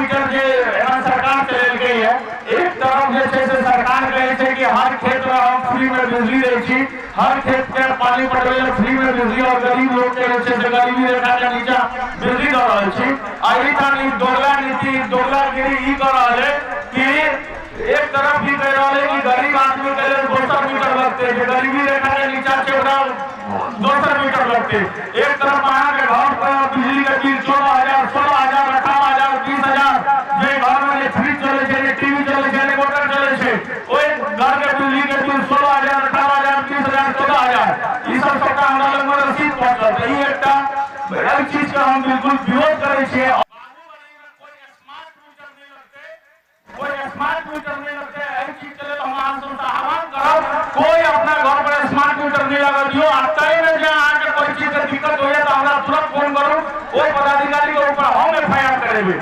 Metre जे एखन सरकार चलेलकै ये, एक तरफ जे छै से सरकार कहै छै कि हर खेत मे हम फ्री मे बिजली दै छी, हर खेत के पानी पटबै लेल फ्री मे बिजली और गरीब लोग के जे छै से गरीबी रेखा के नीचा बिजली दऽ रहल छी। आ एहिठाम ई दोगला नीति, दोगलागिरी ई कऽ रहल है कि एक तरफ ई कहि रहल है कि गरीब आदमी के लेल दोसर मीटर लगतै, जे गरीबी रेखा के नीचा छै ओकरा दोसर मीटर लगतै। एक तरफ अहाँके घर पर बिजली के बिल 14,000, 16,000, 18,000, 20,000, जे घर में जे फ्रिज चलै छै, जे टीवी चलै छै, जे मोटर चलै छै, ओहि घर के बिजली के बिल 16,000, 18,000, 20,000, 14,000, ई सब सबटा हमरा लग में रसीद पहुँचल। तऽ ई एकटा एहि चीज के हम बिल्कुल विरोध करै छियै। कोई स्मार्ट मीटर नहीं लगते, एहि चीज के लेल हम अहाँ सबसँ आह्वान करब, कोई अपना घर पर स्मार्ट मीटर नहीं लगा दियौ। आ ताहिमे जे अहाँके कोई चीज के दिक्कत होइए तऽ हमरा तुरंत फोन करू, ओहि पदाधिकारी के ऊपर हम एफ I R करेबै।